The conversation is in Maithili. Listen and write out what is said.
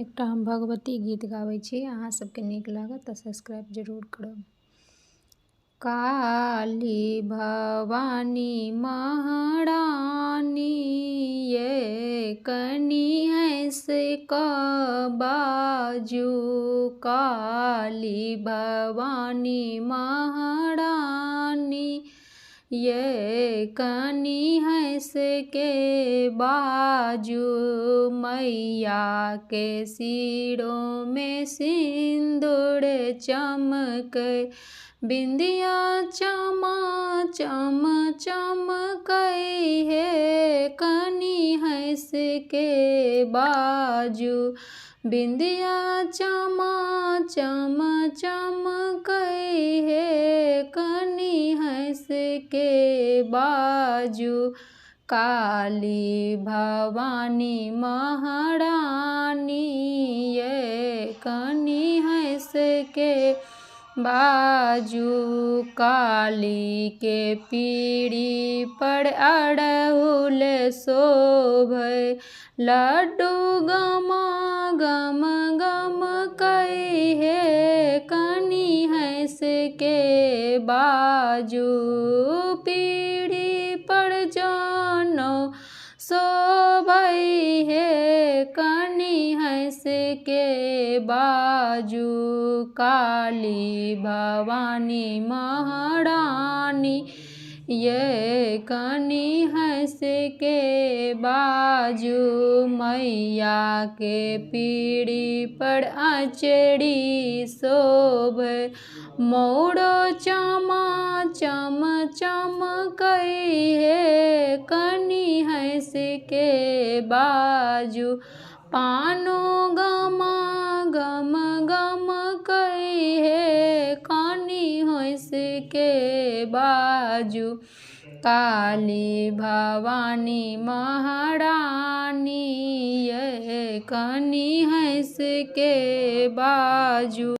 एकटा हम भगवती गीत गाबै छी, अहाँ सबके नीक लागत तऽ सब्सक्राइब जरूर करब। काली भवानी महारानी ये कनि हँस कऽ बाजू, काली भवानी महारानी ये कनि हँस के बाजू, मैया के सिरोमे सिन्दूर चमकै, बिंदिया चमा चम चमकै हे कनि हँस के बाजू, बिंदिया चमा चम चमकै हे कनि हँस के बाजू, काली भवानी महारानी ये कनि हँस के बाजू, काली के पीढ़ी पर अड़हुल शोभै, लड्डू गमा गम गम कै हे कनि हँस के बाजू, पीढ़ी पर जनो शोभै हे कनि हँस के बाजू, काली भवानी महारानी ये कनि हँस के बाजू, मैया के पीढ़ी पर अचरी शोभै, मोरो चमा चम चमकै हे कनि हँस के बाजू, पानो गमा गम गम कै हे कनि हँस के बाजू, काली भवानी महारानी ये कनि हँस के बाजू।